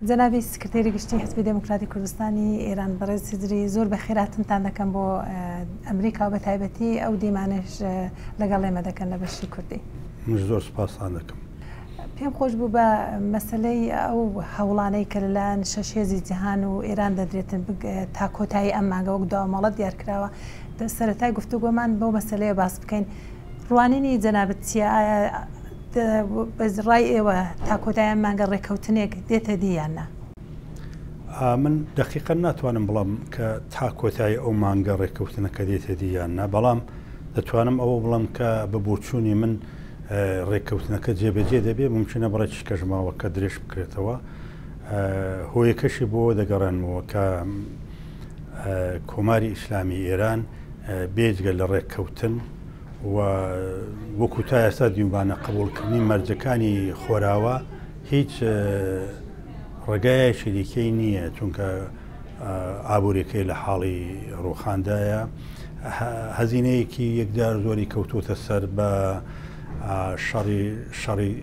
جەنابی سکرتێری گشتی حزبی دێموکراتی کوردستانی ئێران بەڕێز هزری زۆر بەخێرهاتنتان دەکەم بۆ ئەمریکا و بە تایبەتی ئەو دیمانەش لەگەڵ ئێمە دەکەن لە بەشی کوردی. منیش زۆر سوپاستان دەکەم. پێم خۆش بوو بە مەسەلەی ئەو هەوڵانەی کە لەلایەن شەش هێزی جیهان و ئێران دەدرێتن تا کۆتایی ئەم مانگە وەک دوا مۆڵەت دیار کراوە سەرەتای گفتوگۆمان بەو مەسەلەیە باس بکەین ڕوانینی جەنابت چییە؟ ئایا بە ڕای ئێوە تا کۆتای ئەم مانگە ڕێککەوتنێک دێتە دی یان نا؟ من دەقیقەن ناتوانم بڵێم کە تا کۆتایی ئەو مانگە ڕێککەوتنەکە دێتە دی یان نا، بەڵام دەتوانم ئەوە بڵێم کە بە بۆچوونی من ڕێککەوتنەکە جێبەجێ دەبێ، مومکینە بڕێکیش کەش ماوەکە درێژ بکرێتەوە. هۆیەکەشی بۆ دەگەڕێنمەوە کە کۆماری ئیسلامی ئێران بێجگە لە ڕێککەوتن و وەکو تا ئێستا دیومانە قبوڵکردنی مەرجەکانی خۆراوا هیچ ڕێگایەکی دیکەی نییە چونکە ئابووریەکەی لە حاڵی ڕوخاندایە هەزینەیەکی یەکجار زۆری کەوتوتە سەر بە شەڕی شەڕی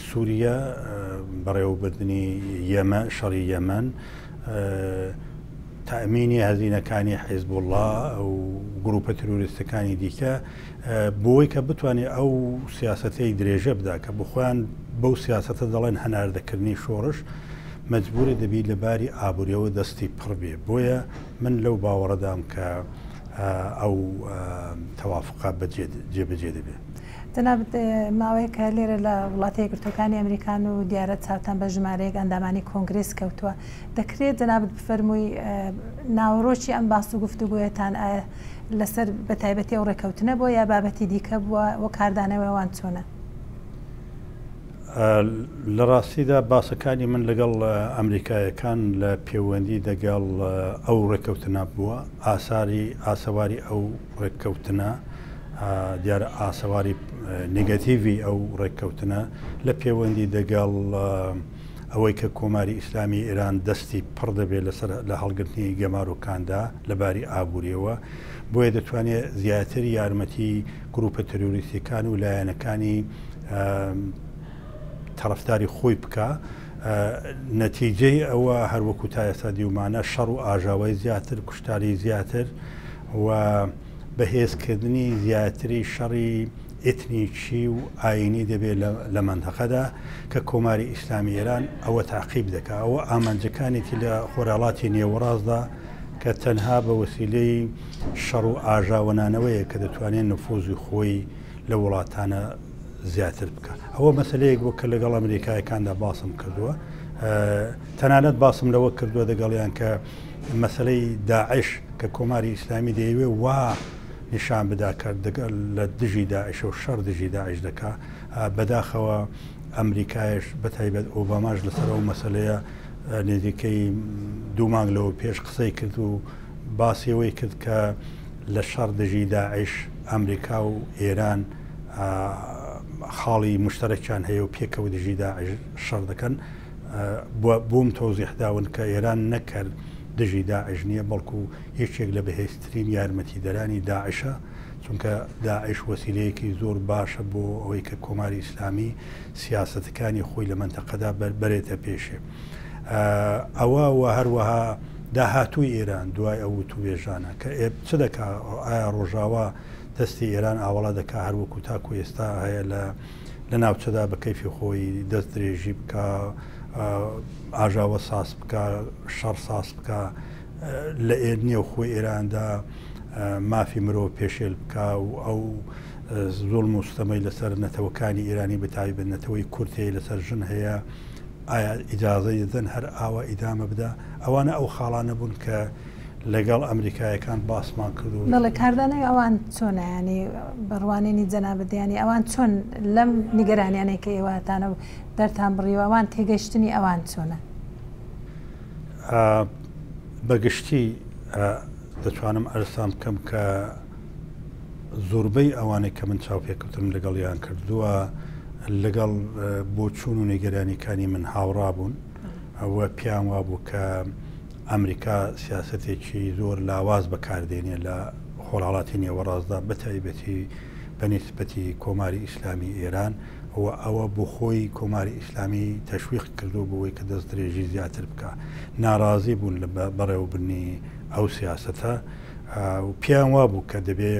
سووریە بەڕێوەبردنی یەمە شەڕی یەمەن تەئمینی هەزینەکانی حیزبوڵڵا و گروپە ترۆریستەکانی دیکە بۆی کە بتوانێت ئەو سیاسەتەی درێژە بدا کە بخۆیان بەو سیاسەتە دەڵێن هەناردەکردنی شۆڕش مەجبورە دەبی لە باری ئابووریەوە دەستی پڕ بێ بۆیە من لەو باوەڕەدام کە ئەو تەوافقە جێبەجێ دەبێ. جەنابت ماوەیەکە لێرە لە وڵاتە یەکگرتووەکانی ئەمریکان و دیارە چاوتان بە ژمارەیەک ئەندامانی کۆنگرێس کەوتووە. دەکرێت جەنابت بفەرمووی ناوەڕۆکی ئەم باس و گفتوگۆیەتان ئایا لەسەر بە تایبەتی ئەو ڕێکەوتنە بووە یا بابەتی دیکە بووە و کاردانەوەی ئەوان چۆنە؟ لە ڕاستیدا باسەکانی من لەگەڵ ئەمریکایەکان لە پێوەندی دەگەڵ ئەو ڕێککەوتنە بووە، ئاساری ئاسەواری ئەو ڕێککەوتنە، دیارە ئاسەواری نێگەتیڤی ئەو ڕێککەوتنە لە پێوەندی دەگەڵ ئەوەی کە کۆماری ئیسلامی ئێران دەستی پڕ دەبێت لەسەر لە هەڵگرتنی گەمارۆکاندا لە باری ئابووریەوە، بۆیە دەتوانێت زیاتر یارمەتی گروپە ترۆریستیەکان و لایەنەکانی تەڕەفداری خۆی بکا. نەتیجەی ئەوە هەروەکو تا ئێستا دیومانە شەڕ و ئاژاوەی زیاتر، کوشتاری زیاتر و بەهێزکردنی زیاتری شەڕی ئیتنیکی و ئایینی دەبێت لە مەنتەقەدا کە کۆماری ئیسلامی ئێران ئەوە تاقیب دەکا. ئەوە ئامانجەکانێتی لە خۆرهەڵاتی نێوەڕاستدا کە تەنها بە وەسیلەی شەڕ و ئاژاوەنانەوەیە کە دەتوانێت نفوزی خۆی لە وڵاتانە زیاتر بکا. ئەوە مەسەلەیەک بوو کە لەگەڵ ئەمریکایەکاندا باسم کردووە. تەنانەت باسم لەوە کردووە دەگەڵیان کە مەسەلەی داعش کە کۆماری ئیسلامی دەیەوێ وا نیشان بدا کە لە دژی داعش و شەڕ دژی داعش دەکا. بەداخەوە ئەمریکایش بەتایبەت ئۆباماش لەسەر ئەو مەسەلەیە نزیکەی دوو مانگ لەوە پێش قسەی کرد و باسی ئەوەی کرد کە لە شەڕ دژی داعش ئەمریکا و ئێران خاڵی مشتەرەکیان هەیە و پێکەوە دژی داعش شەڕ دەکەن. بۆم تەوزیح داون کە ئێران نەک هەر دژی داعش نییە، بەڵکو یەکێک لە بەهێزترین یارمەتیدەرانی داعشە، چونکە داعش وەسیلەیەکی زۆر باشە بۆ ئەوەی کە کۆماری ئیسلامی سیاسەتەکانی خۆی لە مەنتەقەدا بەرێتە پێشێ. ئەوە و هەروەها داهاتووی ئێران دوای ئەو وتووێژانە کە چ دەکا، ئایا ڕۆژاوا دەستی ئێران ئاوەڵا دەکا هەروەکو تاکو ئێستا هەیە لە لە ناوچەدا بە کەیفی خۆی دەست درێژی بکا، ئاژاوە ساز بکا، شەڕ ساز بکا، لە نێوخۆی ئێراندا مافی مرۆڤ پێشێل بکا و ئەو زوڵم و ستەمەی لەسەر نەتەوەکانی ئێرانی بە تایبەت نەتەوەی کورد هەیە لەسەر ژن هەیە ئایا ئیجازەی دەدەن هەر ئاوا ئیدامە بدا؟ ئەوانە ئەو خاڵانە بوون کە لەگەڵ ئەمریکایەکان باسمان کرد و. بەڵێ کاردانەوەی ئەوان چۆنە یانی بە ڕوانینی جەنابت یانی ئەوان چۆن لەم نیگەرانیانەی کە ئێوە هەتانە و دەرتان بڕیوە ئەوان تێگەیشتنی ئەوان چۆنە؟ بە گشتی دەتوانم ئەرزتان بکەم کە زۆربەی ئەوانەی کە من چاوپێکەوتنم لەگەڵیان کردووە لەگەڵ بۆچوون و نیگەرانیەکانی من هاوڕا بوون ئەوە پێیان وابوو کە ئەمریکا سیاسەتێکی زۆر لاواز بەکاردێنێ لە خۆرهەڵاتی نێوەڕاستدا بەتایبەتی بە نیسبەتی کۆماری ئیسلامی ئێران. و ئەوە بۆ خۆی کۆماری ئیسلامی تەشویق کردووە بۆوەی کە دەست درێژی زیاتر بکا. ناڕازی بوون لە بەڕێوەبردنی ئەو سیاسەتە و پێیان وابوو کە دەبێ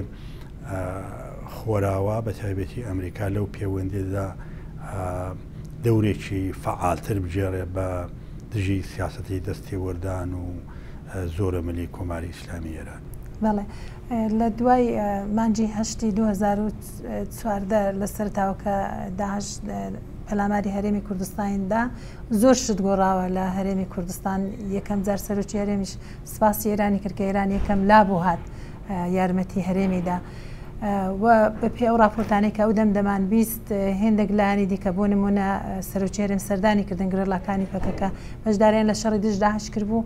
خۆراوا بە تایبەتی ئەمریکا لەو پێوەندیدا دەورێکی فەعالتر بگێڕێ بە دژی سیاسەتی دەست تێوەردان و زۆرەملی کۆماری ئیسلامی ئێران. بەڵێ لە دوای مانگی هەشتی 2014 لە سەرتاوە کە داعش پەلاماری هەرێمی کوردستانی دا زۆر شت گۆڕاوە لە هەرێمی کوردستان یەکەم جار سەرۆکی هەرێمیش سپاسی ئێرانی کرد کە ئێران یەکەم لابوو هات یارمەتی هەرێمی دا و بەپێی ئەو راپۆرتانەی کە ئەو دەم دەمان 20 هێندێک لایەنی دیکە بۆ نمونە سەرۆکی هەرێم سەردانی کردن گرێلاکانی پەکەکە بەشداریان لە شەڕی دژ داعش کردبوو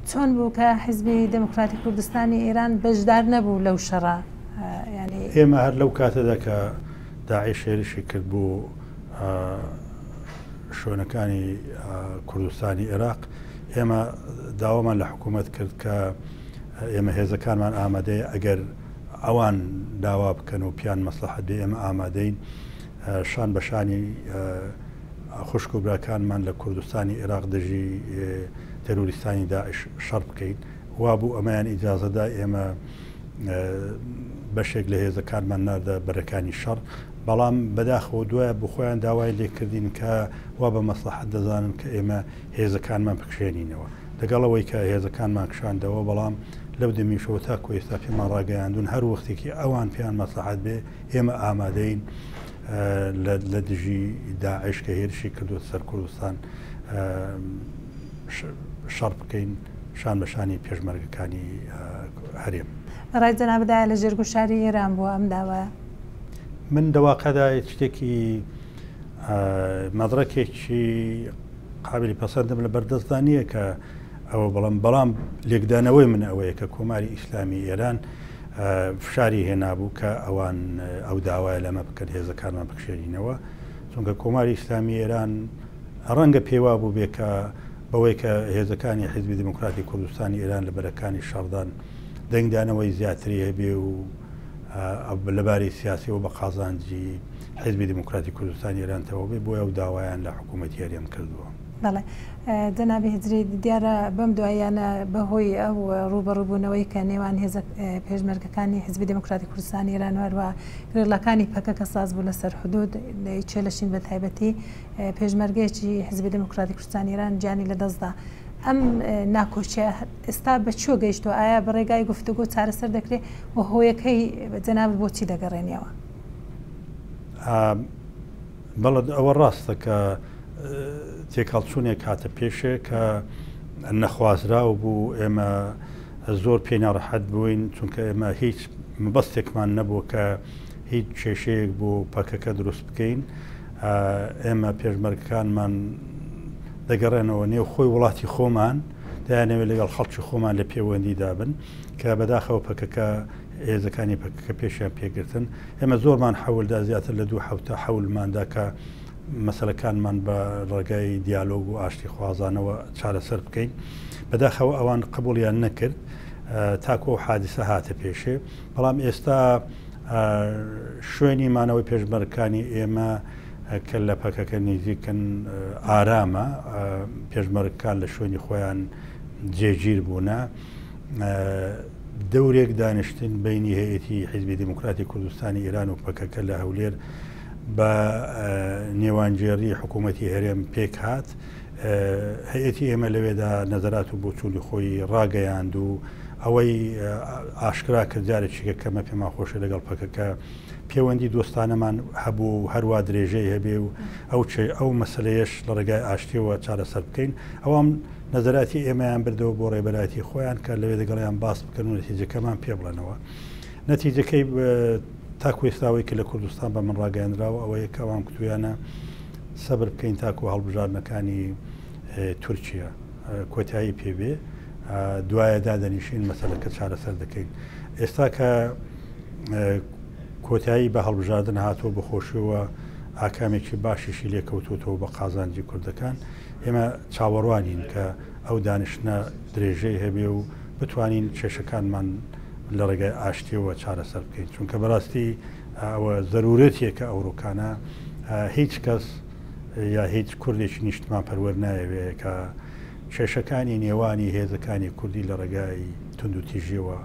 چۆن بوو کە حیزبی دێموکراتی کوردستانی ئێران بەشدار نەبوو لەو شەڕە؟ یانی. ئێمە هەر لەو کاتەدا کە داعش هێرشی کرد بۆ شوێنەکانی کوردستانی ئێراق، ئێمە داوامان لە حکوومەت کرد کە ئێمە هێزەکانمان ئامادەیە ئەگەر ئەوان داوا بکەن و پیان مەسڵەحەت بێ ئێمە ئامادەین شان بە شانی خوشک و براکانمان لە کوردستانی ئێراق دژی تێرۆریستانی داعش شەڕ بکەین. وابوو ئەمەیان ئیجازە دا ئێمە بەشێک لە هێزەکانمان ناردە بەرەکانی شەڕ، بەڵام بەداخەوە دوایە بۆ خۆیان داوای لێکردین کە وا بە مەسڵەحەت دەزانن کە ئێمە هێزەکانمان بکشێنینەوە. لەگەڵ ئەوەی کە هێزەکانمان کشاندەوە، بەڵام لەو دەمیشەوە تاکو ئێستا پێمان ڕاگەیاندوون هەر وەختێکی ئەوان پێیان مەسڵەحەت بێ ئێمە ئامادەین لە دژی داعش کە هێرشی کردووەتە سەر کوردستان شەڕ بکەین شان بە شانی پێشمەرگەکانی هەرێم. ڕای جەنابت ئایا لە ژێر گوشاری ئێران بووە ئەم داوایە؟ من لە واقعدا شتێکی مەدرەکێکی قابلی پەسەندم لە بەردەستدا نییە کە ئەوە بڵم بەڵام لێکدانەوەی من ئەوەیە کە کۆماری ئیسلامی ئێران فشاری هێنابوو کە ئەوان ئەو داوایە لەمە بکەن هێزەکانمان بکشێنینەوە چونکە کۆماری ئیسلامی ئێران ڕەنگە پێوا بوو بێ کە بەوەی کە هێزەکانی حیزبی دموکراتی کوردستانی ئێران لە بەرەکانی شەڕدان دەنگدانەوەی زیاتری هەبێ و لەباری سیاسیەوە بە قازانجی حیزبی دموکراتی کوردستانی ئێران تەواو بێ بۆیە ئەو داوایان لە حکوومەتی هەرێم کردووە. بەڵێ جەنابی هجری دیارە بەم دواییانە بە هۆی ئەو ڕووبەڕووبوونەوەی کە نێوان هێزە پێشمەرگەکانی حیزبی دێموکراتی کوردستانی ئێران و هەروەها گریلاکانی پەکەکە ساز بوو لەسەر حدوود چێلەشین بە تایبەتی پێشمەرگەیەکی حیزبی دێموکراتی کوردستانی ئێران گیانی لەدەستدا ئەم ناکۆکیە ئێستا بە کوێ گەیشتووە ئایا بە ڕێگای گفتوگۆ چارەسەر دەکرێت و هۆیەکەی جەنابت بۆچی دەگەڕێنیەوە؟ بەڵێ ئەوە ڕاستە کە تێکهەڵچوونێک هاتە پێشێ کە نەخوازراو بوو ئێمە زۆر پێی ناڕەحەت بووین چونکە ئێمە هیچ مەبەستێکمان نەبوو کە هیچ کێشەیەک بۆ پەکەکە دروست بکەین ئێمە پێشمەرگەکانمان دەگەڕێنەوە نێو خۆی وڵاتی خۆمان دەیانەوێت لەگەڵ خەڵکی خۆمان لە پەیوەندیدا بن کە بەداخەوە پەکەکە هێزەکانی پەکەکە پێشیان پێگرتن ئێمە زۆرمان حەولدا زیاتر لە دوو حەوتە حەولماندا کە مەسەلەکانمان بە ڕێگای دیالۆگ و ئاشتیخوازانەوە چارەسەر بکەین بەداخەوە ئەوان قبوڵیان نەکرد تاکو ئەو حادیسە هاتە پێشێ بەڵام ئێستا شوێنی مانەوەی پێشمەرگەکانی ئێمە کە لە پەکەکە نزیکن ئارامە پێشمەرگەکان لە شوێنی خۆیان جێگیر بوونە. دەورێک دانیشتن بەینی هەیئەتی حیزبی دێموکراتی کوردستانی ئێران و پەکەکە لە هەولێر بە نێوانگێڕی حکوومەتی هەرێم پێک هات. هەیئەتی ئێمە لەوێدا نەزەرات و بۆچوونی خۆی ڕاگەیاند و ئەوەی ئاشکرا کرد جارێکی کە کەمە پێمان خۆشە لەگەڵ پەکەکە پەیوەندی دۆستانەمان هەبوو و هەروا درێژەی هەبێ و ئەو ئەو مەسەلەیەش لە ڕێگای ئاشتیەوە چارەسەر بکەین. ئەوان نەزەراتی ئێمەیان بردەوە بۆ ڕێبەرایەتی خۆیان کە لەوێ دەگەڵیان باس بکەن و نەتیجەکەمان پێ بڵێنەوە. نەتیجەکەی تاکو ئێستا ئەوەی کە لە کوردستان بە من ڕاگەیەندراوە ئەوەیە کە ئەوان کوتویانە سەبر بکەین تاکو هەڵبژاردنەکانی تورکیا کۆتایی پێ بێ دوایە دادەنیشین مەسەلەکە چارەسەر دەکەین. ئێستا کە کۆتایی بە هەڵبژاردن هاتووە بەخۆشیەوە ئاکامێکی باشیشی لێکەوتووەتەوە بە قازانجی کوردەکان. ئێمە چاوەڕوانین کە ئەو دانیشتنە درێژەی هەبێ و بتوانین کێشەکانمان لە ڕێگای ئاشتیەوە چارەسەر بکەین، چونکە بەڕاستی ئەوە زەرورەتێکە ئەوڕۆکانە. هیچ کەس یا هیچ کوردێکی نیشتمانپەروەر نایەوێ کە کێشەکانی نێوانی هێزەکانی کوردی لە ڕێگای توندوتیژیەوە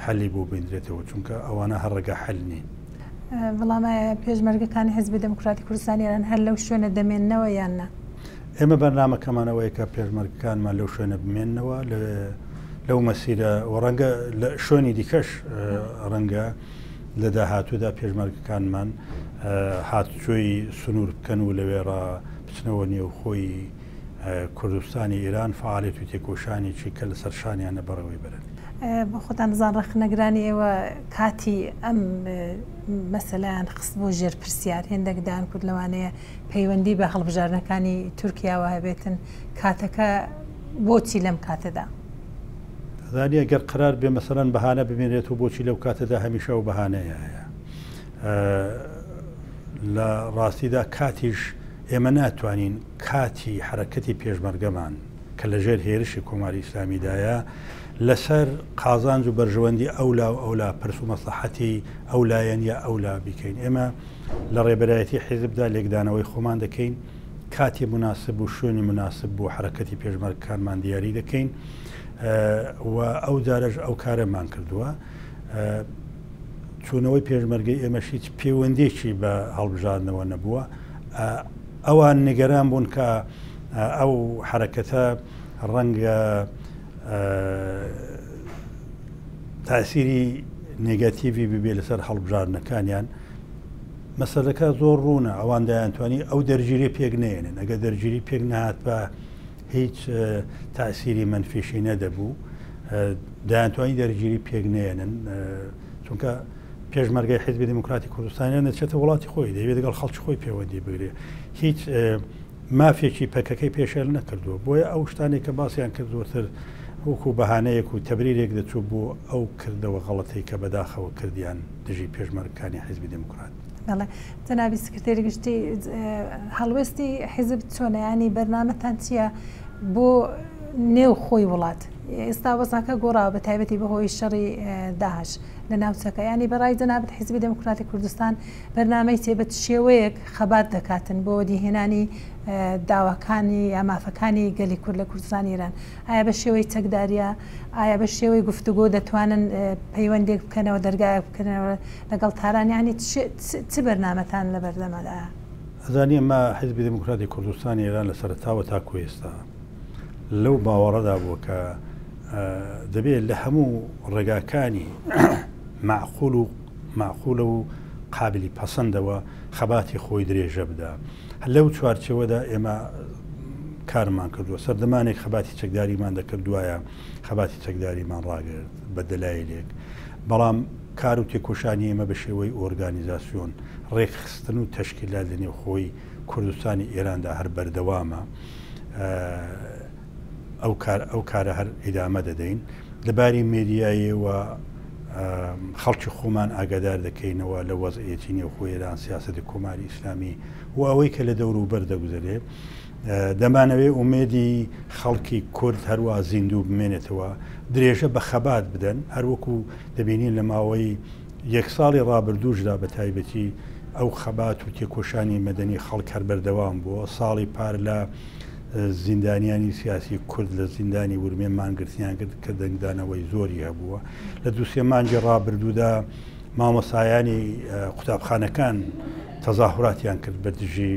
حەلی بۆ بینرێتەوە، چونکە ئەوانە هەر ڕێگا حەل نین. بەڵام ئایا پێشمەرگەکانی حیزبی دێموکراتی کوردستانی ئێران هەر لەو شوێنە دەمێننەوە یان نا؟ ئێمە بەرنامەکەمان ئەوەیە کە پێشمەرگەکانمان لەو شوێنە بمێننەوە لەو مەسیرە و ڕەنگە لە شوێنی دیکەش ڕەنگە لە داهاتوودا پێشمەرگەکانمان هاتوچۆی سنوور بکەن و لەوێڕا بچنەوە نێوخۆی کوردستانی ئێران فعالێت و تێکۆشانێکی کە لەسەر شانیانە بەڕێوەی بەرن. بۆ خۆتان بزان ڕەخنەگرانی ئێوە کاتی ئەم مەسەلەیان خست بۆ ژێر پرسیار هێندێک دان کورد لەوانەیە پەیوەندی بە هەڵبژاردنەکانی تورکیاوە هەبێتن کاتەکە بۆچی لەم کاتەدا؟ زانی ئەگەر قرار بێ مەسەلەن بەهانە ببینرێت و بۆچی لەو کاتەدا هەمیشە ئەو بەهانەیە هەیە لە ڕاستیدا کاتیش ئێمە ناتوانین کاتی حرەکەتی پێشمەرگەمان کە لەژێر هێرشی کۆماری ئیسلامیدایە لەسەر قازانج و بەرژەوەندی ئەولا و ئەولا پرس و مەسلحەتی ئەو لایەن یا ئەولا بیکەین ئێمە لە ڕێبەرایەتی حیزبدا لێکدانەوەی خۆمان دەکەین، کاتی موناسب و شوێنی موناسب بۆ حەرەکەتی پێشمەرگەکانمان دیاری دەکەین و ئەو جارەش ئەو کارەمان کردووە. چوونەوەی پێشمەرگەی ئێمەش هیچ پەیوەندیەکی بە هەڵبژاردنەوە نەبووە. ئەوان نیگەران بوون کە ئەو حەرەکەتە ڕەنگە تاسیری نێگەتیڤی ببێ لەسەر هەڵبژاردنەکانیان. مەسەلەکە زۆر ڕوونە، ئەوان دەیانتوانی ئەو دەرگیریە پێک نەیەنن، ئەگەر دەرگیری پێک نەهاتبا هیچ تاسیری مەنفیشی نەدەبوو، دەیانتوانی دەرگیری پێک نەیەنن، چونکە پێشمەرگەی حیزبی دێموکراتی کوردستانیان دەچێتە وڵاتی خۆی، دەیەوێت لەگەڵ خەڵکی خۆی پەیوەندی بگرێ، هیچ مافێکی پەکەکەی پێشێل نەکردووە، بۆیە ئەو شتانەی کە باسیان کرد زۆرتر وەکو بەهانەیەک و تەبریرێک دەچوو بۆ ئەو کردەوە غەڵەتەی کە بەداخەوە کردیان دژی پێشمەرگەکانی حیزبی دێموکرات. بەڵێ جەنابی سکرتێری گشتی هەڵوێستی حیزب چۆنە یانی بەرنامەتان چییە بۆ نێو خۆی وڵات ئێستا وەزعەکە گۆڕاوە بە تایبەتی بەهۆی شەڕی داعش لە ناوچەکە یانی بەڕای جەنابت حیزبی دێموکراتی کوردستان بەرنامەی چیە بە چ شێوەیەک خەبات دەکاتن بۆ وەدیهێنانی داواکانی یا مافەکانی گەلی کورد لە کوردستانی ئێران؟ ئایا بە شێوەی چەکداریە؟ ئایا بە شێوەی گفتوگۆ دەتوانن پەیوەندێک بکەنەوە دەرگایەک بکەنەوە لەگەڵ تاران؟ یانی چ بەرنامەتان لە بەردەمەدایە؟ ئەزانی ئەمە حیزبی دێموکراتی کوردستانی ئێران لە سەرەتاوە تاکوو ئێستا لەو باوەڕەدا بووە کە دەبێت لە هەموو ڕێگاکانی مەعقول و مەعقولە و قابلی پەسەندەوە خەباتی خۆی درێژە بدا. لەو چوارچێوەدا ئێمە کارمان کردووە. سەردەمانێک خەباتی چەکداریمان دەکرد، دوایە خەباتی چەکداریمان ڕاگرت بە دەلایلێک. بەڵام کار و تێکۆشانی ئێمە بە شێوەی ئۆرگانیزاسیۆن، ڕێکخستن و تەشکیلات لە نێوخۆی کوردستانی ئێراندا هەر بەردەوامە. ئەو کار ئەو کارە هەر ئیدامە دەدەین. لە باری مێدیاییەوە خەڵکی خۆمان ئاگادار دەکەینەوە لە وەزعیەتی نێوخۆی ئێران، سیاسەتی کۆماری ئیسلامی و ئەوەی کە لە دەوروبەر دەگوزەرێ. دەمانەوێ ئومێدی خەڵکی کورد هەروا زیندوو بمێنێتەوە، درێژە بە خەبات بدەن، هەروەکو دەبینین لە ماوەی یەک ساڵی ڕابردووشدا بە تایبەتی ئەو خەبات و تێکۆشانی مەدەنی خەڵک هەر بەردەوام بووە. ساڵی پار لە زیندانیانی سیاسی کورد لە زیندانی ورمێ مانگرتنیان کرد کە دەنگدانەوەی زۆری هەبووە. لە دوو سێ مانگی ڕابردوودا مامۆستایانی قوتابخانەکان تەزاهوراتیان کرد بە دژی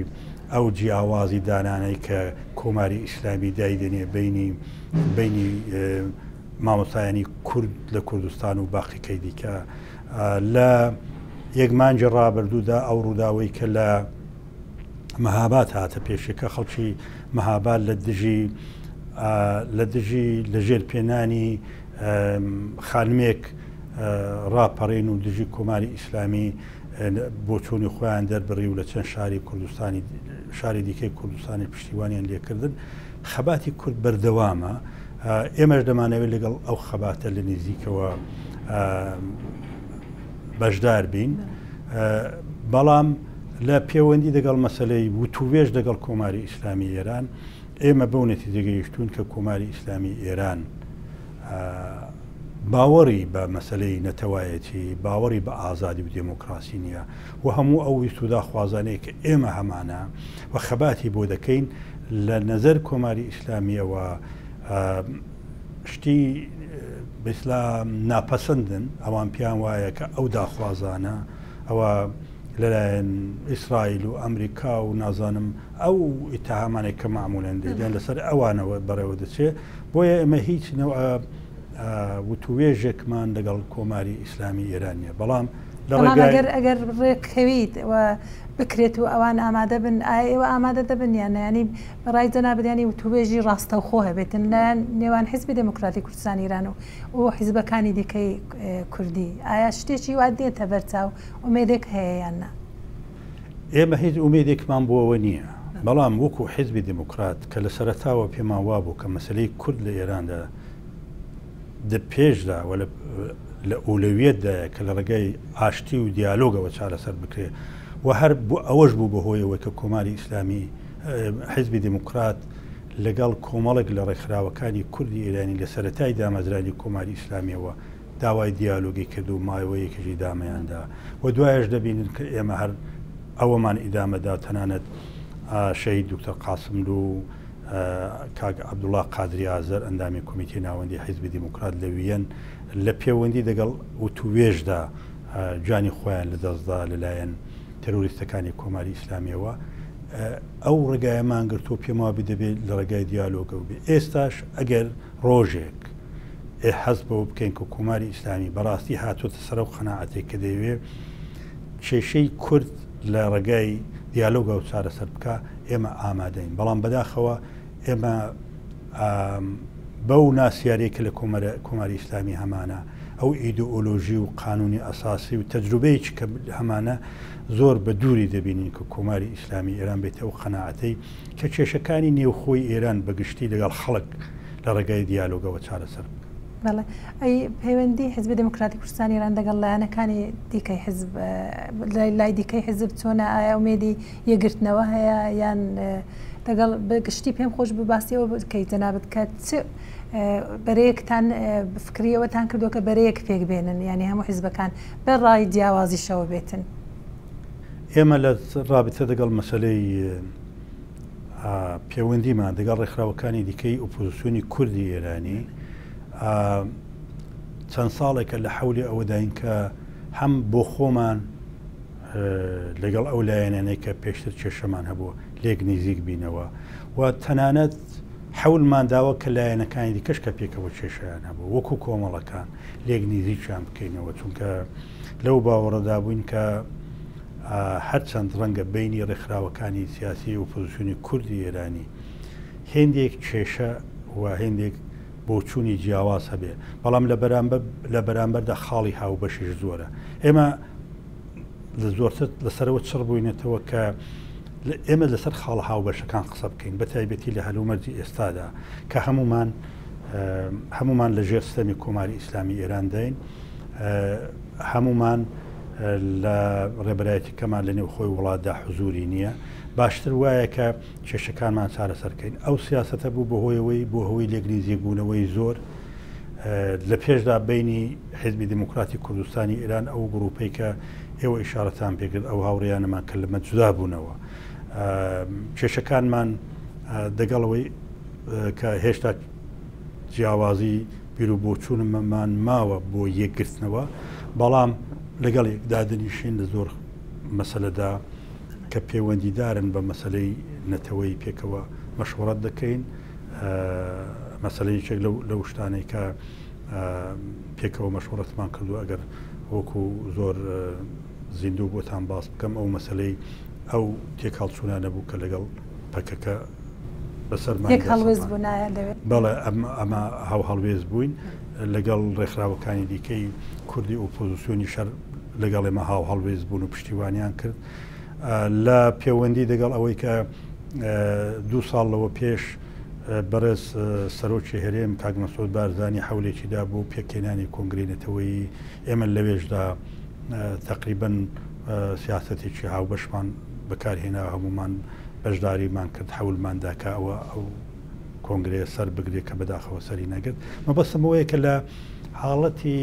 ئەو جیاوازی دانانەی کە کۆماری ئیسلامی دایدەنێ بینی بینی مامۆستایانی کورد لە کوردستان و باقیکەی دیکە. لە یەک مانگی ڕابردوودا ئەو ڕووداوەی کە لە مەهاباد هاتە پێشێ کە خەڵکی مەهاباد لە دژی لە دژی لە ژێر پێنانی خانمێک ڕاپەڕین و دژی کۆماری ئیسلامی بۆچوونی خۆیان دەربڕی و لە چەند شاری کوردستانی شاری دیکەی کوردستانی پشتیوانیان لێکردن خەباتی کورد بەردەوامە ئێمەش دەمانەوێت لەگەڵ ئەو خەباتە لە نزیکەوە بەشدار بین بەڵام لە پێوەندی دەگەڵ مەسەلەی وتووێژ دەگەڵ کۆماری ئیسلامی ئێران، ئێمە بەو نەتیجە گەیشتووین کە کۆماری ئیسلامی ئێران باوەڕی بە مەسەلەی نەتەوایەتی، باوەڕی بە ئازادی و دێمۆکڕاسی نییە و هەموو ئەو ویست و داخوازانەی کە ئێمە هەمانە و خەباتی بۆ دەکەین لە نەزەر کۆماری ئیسلامییەوە شتی بە ئیسلا ناپەسەندن، ئەوان پێیان وایە کە ئەو داخوازانە ئەوە لەلایەن ئیسرائیل و ئەمریکا و نازانم ئەو ئیتهامانەی کە مەعمولەن دەیدەن لەسەر ئەوانەوە بەڕێوە دەچێ، بۆیە ئێمە هیچ نەوعە وتووێژێکمان لەگەڵ کۆماری ئیسلامی ئێران نییە، بەڵام لە بەڵام ڕێگای. ئەگەر ئەگەر ڕێککەویت و بکرێت و ئەوان ئامادە بن، ئایا ئێوە ئامادە دەبن یان نا؟ یانی بە ڕای جەنابت یانی وتووێژی ڕاستەوخۆ هەبێتن لایەن نێوان حیزبی دێموکراتی کوردستانی ئیران و و حیزبەکانی دیکەی کوردی، ئایا شتێکی وا دێتە بەر چاو، ئومێدێک هەیە یان نا؟ ئێمە هیچ ئومێدێکمان بۆ ئەوە نییە، بەڵام وەکوو حیزبی دێموکرات کە لە سەرەتاوە پێمان وابوو کە مەسەلەی کورد لە ئێراندا دە پێشدا و لە ئەولەویەتدایە کە لە ڕێگای ئاشتی و دیالۆگەوە چارەسەر بکرێ و هەر بۆ ئەوەش بوو بە هۆیەوە کە کۆماری ئیسلامی حیزبی دێموکرات لەگەڵ کۆمەڵێک لە ڕێکخراوەکانی کوردی ئێرانی لە سەرەتای دامەزرانی کۆماری ئیسلامیەوە داوای دیالۆگی کرد و ماوەیەکیش ئیدامەیان دا و دوایش دەبینن کە ئێمە هەر ئەوەمان ئیدامە دا تەنانەت شەهید دوکتۆر قاسملوو و کاک عەبدوڵا قادری ئازەر ئەندامی کۆمیتەی ناوەندی حیزبی دیموکرات لە ویەن لە پێوەندی دەگەڵ وتووێژدا گیانی خۆیان لە دەست دا لەلایەن تێرۆریستەکانی کۆماری ئیسلامییەوە ئەو ڕێگایەمان گرتووە پێم وابێ دەبێ لە ڕێگای دیالۆگەوە بێ ئێستاش ئەگەر ڕۆژێک ئێ هەست بەوە بکەین کە کۆماری ئیسلامی بەڕاستی هاتووەتە سەر ئەو قەناعەتەی کە دەیەوێ کێشەی کورد لە ڕێگای دیالۆگەوە چارەسەر بکا، ئێمە ئامادەین. بەڵام بەداخەوە ئێمە بەو ناسیاریەی کە لە کۆماری ئیسلامی هەمانە، ئەو ئیدئۆلۆژی و قانوونی ئەساسی و تەجروبەیەکی کە هەمانە، زۆر بە دووری دەبینین کە کۆماری ئیسلامی ئێران بێتە ئەو قەناعەتەی کە کێشەکانی نێوخۆی ئێران بە گشتی لەگەڵ خەڵک لە ڕێگای دیالۆگەوە چارەسەر بکەن. بەڵێ. ئەی پەیوەندی حیزبی دێموکراتی کوردستانی ئێران دەگەڵ لایەنەکانی دیکەی حیزب، لای دیکەی حیزب چۆنە؟ ئایا ئومێدی یەکگرتنەوە هەیە یان دەگەڵ بە گشتی پێم خۆش بوو باسی ئەوە بکەیت جەنابت کە چ بەرەیەکتان فکری ئەوەتان کردووە کە بەرەیەک پێک بێنن یانی هەموو حیزبەکان بە ڕای جیاوازیشەوە بێتن؟ ئێمە لە ڕابتە دەگەڵ مەسەلەی پێوەندیمان دەگەڵ ڕێکخراوەکانی دیکەی ئۆپۆزیسیۆنی کوردی ئێرانی چەند ساڵێکە لە حەولی ئەوەداین کە هەم بۆ خۆمان لەگەڵ ئەو لایەنانەی کە پێشتر کێشەمان هەبوو لێک نیزیک بینەوە و تەنانەت حەولمان داوە کە لایەنەکانی دیکەش کە پێکەوە کێشیان هەبوو وەکو کۆمەڵەکان لێک نیزیکیان بکەینەوە چونکە لەو باوەڕەدا بووین کە هەرچەند ڕەنگە بەینی ڕێکخراوەکانی سیاسی ئۆپۆزیسیۆنی کوردی ئێرانی هێندێک کێشە و هێندێک بۆچوونی جیاواز هەبێ، بەڵام لە بەرامبەر لە بەرامبەردا خاڵی هاوبەشیش زۆرە. ئێمە لە زۆرتر لەسەرەوە چڕ بووینەتەوە کە ئێمە لەسەر خاڵە هاوبەشەکان قسە بکەین، بە تایبەتی لە هەلومەرجی ئێستادا کە هەموومان هەموومان لە ژێر ستەمی کۆماری ئیسلامی ئێرانداین. هەموومان لە ڕێبەرایەتیکەمان لە نێوخۆی وڵاتدا حزوری نییە باشتر وایە کە کێشەکانمان چارەسەر بکەین ئەو سیاسەتە بوو بەهۆیەوەی بۆ هەوەی لێک نزیکبوونەوەی زۆر لە پێشدا بینی حیزبی دموکراتی کوردستانی ئێران ئەو گروپەی کە ئێوە ئیشارەتان پێکرد ئەو هاوڕێیانەمان کە لەمە جودا بوونەوە کێشەکانمان دەگەڵەوەی کە هێشتا جیاوازی بیروبۆچوونمان ماوە بۆ یەکگرتنەوە، بەڵام لەگەڵ یەک دادەنیشین لە زۆر مەسەلەدا کە پێوەندیدارن بە مەسەلەی نەتەوەیی پێکەوە مەشوەڕەت دەکەین. مەسەلە یەکێک لەو شتانەی کە پێکەوە مەشوەڕەتمان کردووە ئەگەر وەکو زۆر زیندوو بۆتان باس بکەم ئەو مەسەلەی ئەو تێکهەڵچوونانە بوو کە لەگەڵ پەکەکە بەسەرمان یەک هەڵوێست بوونایە لەوێ؟ بەڵێ ئەمە هاوهەڵوێست بووین لەگەڵ ڕێکخراوەکانی دیکەی کوردی ئۆپۆزیسیۆنی شەر لەگەڵ ئێمە هاوهەڵوێست بوون و پشتیوانیان کرد لە پەیوەندی دەگەڵ ئەوەی کە دوو ساڵ لەوە پێش بەڕێز سەرۆکی هەرێم کاک مەسعود بارزانی حەولێکی دا بۆ پێکهێنانی کۆنگرەی نەتەوەیی ئێمە لەوێشدا تەقریبەن سیاسەتێکی هاوبەشمان بەکارهێنا هەموومان بەشداریمان کرد حەولمان دا کە ئەوە ئەو کۆنگرەیە سەر بگرێت کە بەداخەوە سەری نەگرت. مەبەستم ئەوەیە کە لە حاڵەتی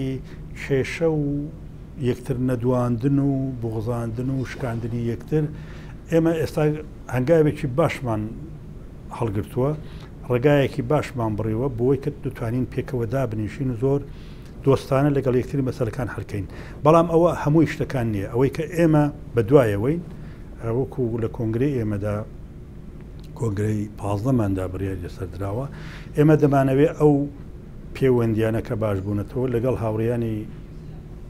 کێشە و یەکتر نەدواندن و بوغزاندن و شکاندنی یەکتر ئێمە ئێستا هەنگاوێکی باشمان هەڵگرتووە، ڕێگایەکی باشمان بڕیوە بۆی کە دەتوانین پێکەوە دابنیشین و زۆر دۆستانە لەگەڵ یەکتری مەسەلەکان حەلکەین. بەڵام ئەوە هەمووی شتەکان نییە. ئەوەی کە ئێمە بەدوایەوەین وەکو لە کۆنگرەی ئێمەدا کۆنگرەی پازدەماندا بڕیاری لەسەر دراوە، ئێمە دەمانەوێت ئەو پێوەندیانە کە باش بوونەتەوە لەگەڵ هاوڕێیانی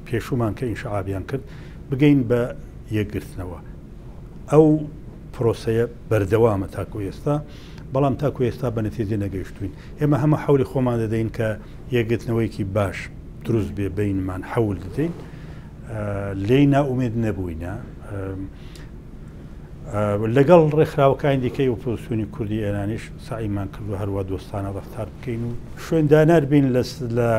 پێشوومان کە ئینشعابیان کرد بگەین بە یەکگرتنەوە. ئەو پرۆسەیە بەردەوامە تاکو ئێستا، بەڵام تاکو ئێستا بە نەتیجە نەگەیشتووین. ئێمە هەموو حەولی خۆمان دەدەین کە یەکگرتنەوەیەکی باش دروست بێ بەینمان حەول دەدەین. لێی نائومێد نەبووینە. لەگەڵ ڕێکخراوەکانی دیکەی ئۆپۆزیسیۆنی کوردی ئێرانیش سەعیمان کردووە هەروا دۆستانە ڕەفتار بکەین و شوێندانەر بین لە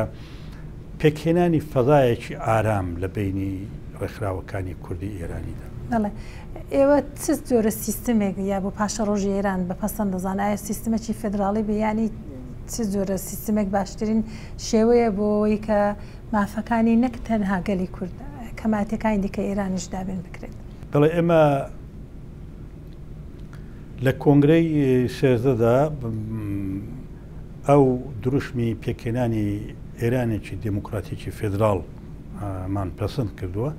پێکهێنانی فەزایەکی ئارام لە بەینی ڕێکخراوەکانی کوردی ئێرانیدا. بەڵێ. ئێوە چ جۆرە سیستمێک یا بۆ پاشەڕۆژی ئێران بە پەسەند دەزانن؟ ئایا سیستمێکی فێدراڵی بێ یانی چ جۆرە سیستمێک باشترین شێوەیە بۆ ئەوەی کە مافەکانی نەک تەنها گەلی کورد، کەمایەتیەکانی دیکەی ئێرانیش دابین بکرێت؟ بەڵێ ئێمە لە کۆنگرەی سێزدەدا ئەو دروشمی پێکهێنانی ئێرانێکی دێموکراتیکی فێدراڵ مان پەسند کردووە.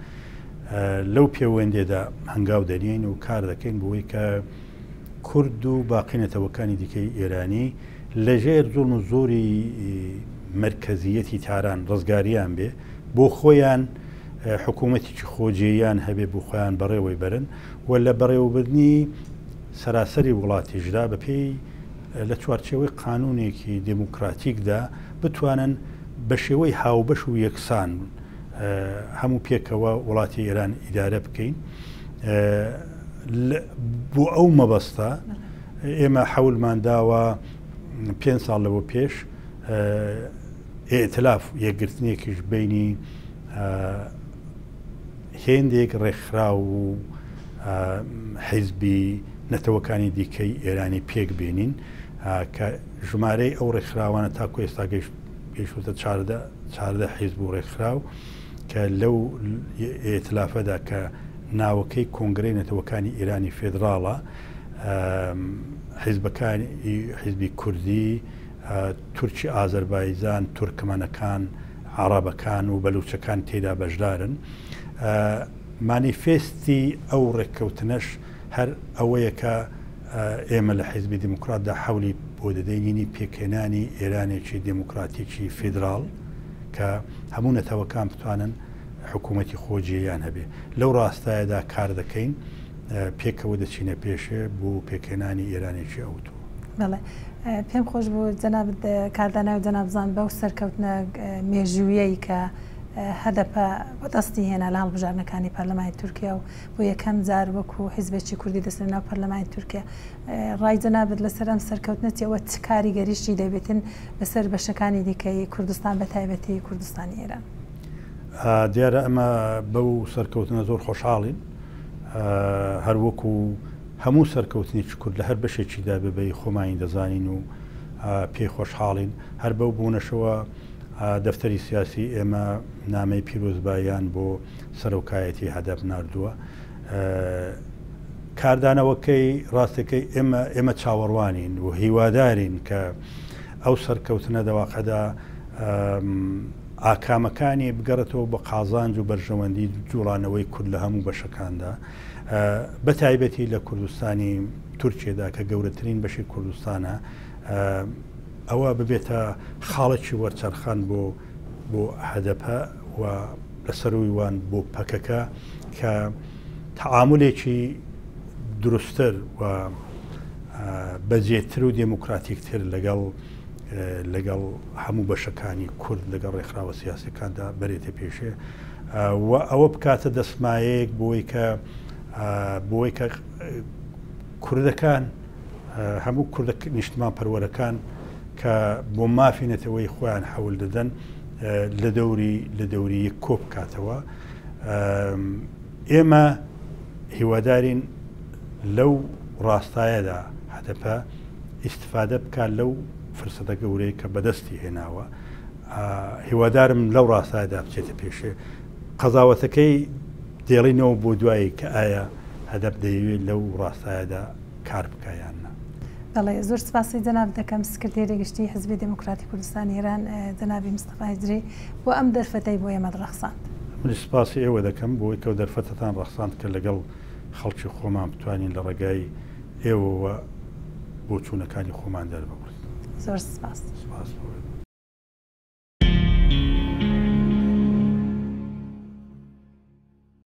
لەو پێوەندیەدا هەنگاو دەنێین و کار دەکەین بۆی کە کورد و باقی نەتەوەکانی دیکەی ئێرانی لەژێر زوڵم و زۆری مەرکەزیەتی تاران ڕزگاریان بێ، بۆ خۆیان حکوومەتێکی خۆجێیان هەبێ بۆ خۆیان بەڕێوەی بەرن و لە بەڕێوەبردنی سەراسەری وڵاتیشدا بەپێی لە چوارچێوەی قانوونێکی دێموکراتیکدا بتوانن بە شێوەی هاوبەش و یەکسان هەموو پێکەوە وڵاتی ئێران ئیدارە بکەین. بۆ ئەو مەبەستە ئێمە حەولمان داوە پێ ساڵ لەوە پێش ئیئتلاف یەکگرتنێکیش بینی هێندێک ڕێکخراو و حیزبی نەتەوەکانی دیکەی ئێرانی پێک بێنین کە ژمارەی ئەو ڕێکخراوانە تاکو ئێستا گەیشتوتە 14 حیزب و ڕێکخراو کە لەو ئیئتلافەدا کە ناوەکەی کۆنگرەی نەتەوەکانی ئێرانی فێدراڵە حیزبەکانی حیزبی کوردی تورکی ئازەربایجان، تورکمەنەکان، عەڕەبەکان و بەلوچەکان تێیدا بەشدارن. مانیفێستی ئەو ڕێککەوتنەش هەر ئەوەیە کە ئێمە لە حیزبی دێموکراتدا حەولی بۆ دەدەینینی پێکهێنانی ئێرانێکی دێموکراتیکی فیدراڵ کە هەموو نەتەوەکان بتوانن حکوومەتی خۆجێیان هەبێ. لەو ڕاستایەدا کار دەکەین، پێکەوە دەچینە پێشێ بۆ پێکهێنانی ئێرانێکی ئەوتۆ. بەڵێ. پێم خۆش بوو جەنابت کاردانەوەی جەنابزان بەو سەرکەوتنە مێژوویەی کە هەدەپە بەدەستی هێنا لە هەڵبژاردنەکانی پەرلەمانی تورکیا و بۆ یەکەم جار وەکو حیزبێکی کوردی دەچنە ناو پەرلەمانی تورکیا ڕای جەنابت لەسەر ئەم سەرکەوتنە چیە و چ کاریگەریشی دەبێتن بەسەر بەشەکانی دیکەی کوردستان بە تایبەتی کوردستانی ئێران؟ دیارە ئەمە بەو سەرکەوتنە زۆر خۆشحاڵین هەروەکو هەموو سەرکەوتنێکی کورد لە هەر بەشێکیدا بێ بە ی خۆمانی دەزانین و پێی خۆشحاڵین. هەر بەو بۆنەشەوە دەفتەری سیاسی ئێمە نامەی پیرۆزباییان بۆ سەرۆکایەتی هەدەپ ناردووە. کاردانەوەکەی ڕاستەکەی ئێمە ئێمە چاوەڕوانین و هیوادارین کە ئەو سەرکەوتنە دەواقعدا ئاکامەکانی بگەڕێتەوە بە قازانج و بەرژەوەندی جوڵانەوەی کورد لە هەموو بەشەکاندا. بە تایبەتی لە کوردستانی تورکیەدا کە گەورەترین بەشی کوردستانە ئەوە ببێتە خاڵێکی وەرچەرخان بۆ بۆ هەدەپە و لە سەرووی وان بۆ پەکەکە کە تەعامولێکی دروستتر و بەجێتر و دێموکراتیکتر لەگەڵ لەگەڵ هەموو بەشەکانی کورد لەگەڵ ڕێکخراوە سیاسەکاندا بەرێتە پێشێ و ئەوە بکاتە دەستمایەیەک بۆی کە بۆی کە کوردەکان هەموو کوردە نیشتمان پەروەرەکان کە بۆ مافی نەتەوەی خۆیان حەول دەدەن لە دەوری لە دەوری یەک کۆ بکاتەوە ئێمە هیوادارین لەو ڕاستایەدا هەدەپە. ئیستفادە بکات لەو فرسەتە گەورەیە کە بەدەستی هێناوە. هیوادارم لەو ڕاستایەدا بچێتە پێشێ. قەزاوەتەکەی دێڵینەوە بۆ دوایی کە ئایا هەدەپ دەیەوێت لەو ڕاستایەدا کار بکا یان نا. بەڵێ زۆر سپاسی جەنابت دەکەم سکرتێری گشتیی حیزبی دێموکراتی کوردستانی ئێران جەنابی مستەفا هیجری بۆ ئەم دەرفەتەی بۆ ئێمەت ڕەخساند. منیش سپاسی ئێوە دەکەم بۆی کەو دەرفەتەتان ڕەخساند کە لەگەڵ خەڵکی خۆمان بتوانین لە ڕێگای ئێوەوە بۆچوونەکانی خۆمان دەرببڕین. زۆر سپاس. سپاس بۆ.